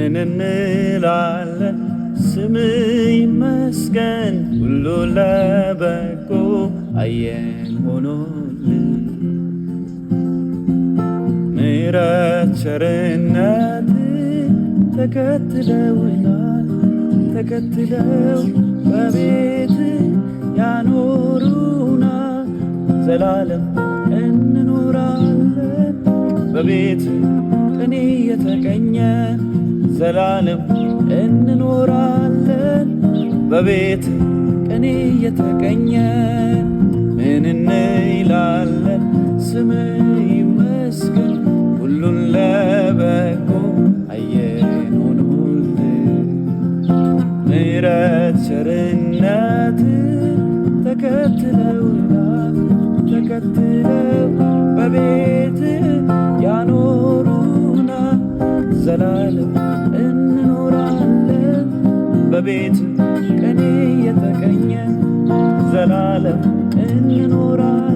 ምን እንላለን? ስም ይመስገን፣ ሁሉ ለበጎ አየን ሆኖልን። ምሕረት ቸርነት ተከትለውናል፣ ተከትለው በቤት ያኖሩናል። ዘላለም እንኖራለን በቤት ቅኔ የተቀኘ፣ ዘላለም እንኖራለን በቤት ቅኔ የተቀኘ። ምን እንላለን? ስም ይመስገን፣ ሁሉን ለበጎ አየን ሆኖልን። ምሕረት ቸርነት ተከትለውናል፣ ተከትለው በቤት ያኖሩናል። ዘላለም እንኖራለን በቤት ቅኔ የተቀኘ፣ ዘላለም እንኖራለን።